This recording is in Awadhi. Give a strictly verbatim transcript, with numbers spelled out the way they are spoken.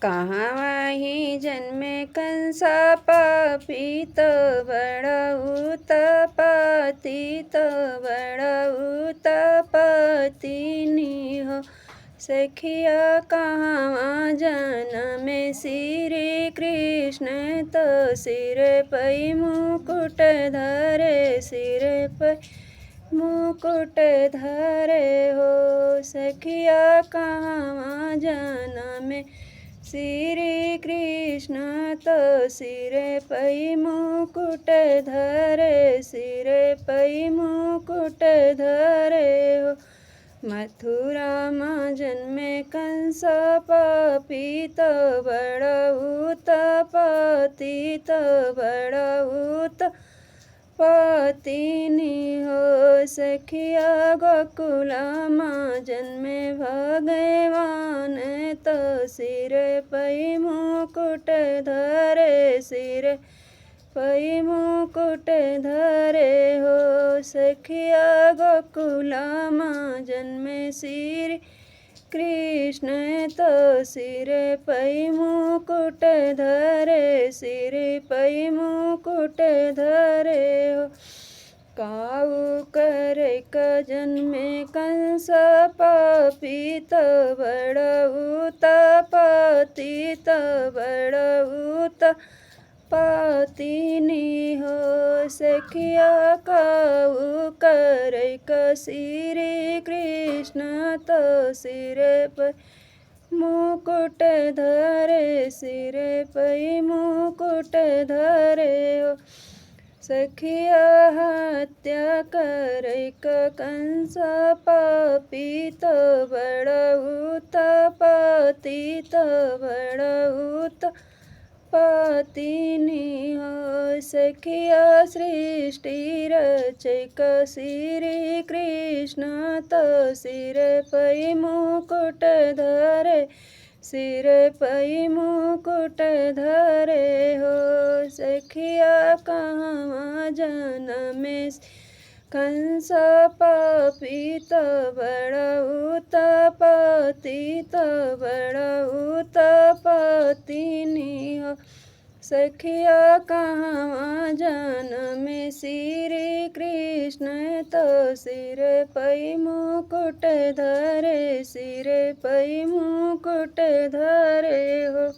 कहाँ वही जन्मे कंसा पापी, तो बड़ा उत्पाती, तो बड़ा उत्पाती नी हो। सखिया कहाँ जन्मे श्री कृष्ण, तो सिर पै मुकुट धरे, सिर पै मुकुट धरे हो। सखिया कहाँ जन्मे श्री कृष्ण, तो सिर पै मुकुट धरे, सिर पै मुकुट धरे हो। मथुरा मा जन्मे कंसा पापी, तो बड़ा उत्पाती, तो बड़ा उत्पाती नी हो। सखिया गोकुला मा जन्मे भगवान, तो सिर पै मुकुट धरे, सिर पै मुकुट धरे हो। सखिया गोकुला मा जन्मे श्री कृष्ण, तो सिर पै मुकुट धरे, सिर पै मुकुट धरे हो। काऊ करे क जन्मे कंसा पापी, तो बड़ा उत्पाती, तो बड़ा उत्पाती नी हो। सखिया काऊ करे क श्री कृष्ण, तो सिर पै मुकुट धरे, सिर पै मुकुट धरे हो। सखिया हत्या करे क कंसा पापी, तो बड़ा उत्पाती, तो बड़ा उत्पाती नी हो। सखिया सृष्टि रचे क श्री कृष्ण, तो सिर पै मुकुट धरे, सिर पै मुकुट धरे हो। सखिया कहाँ जन्मे कंसा पापी, तो बड़ा उत्पाती, तो बड़ा उत्पाती नी हो। सखिया कहाँ जन्मे श्री कृष्ण, तो सिर पै मुकुट धरे, सिर पै मुकुट धरे हो।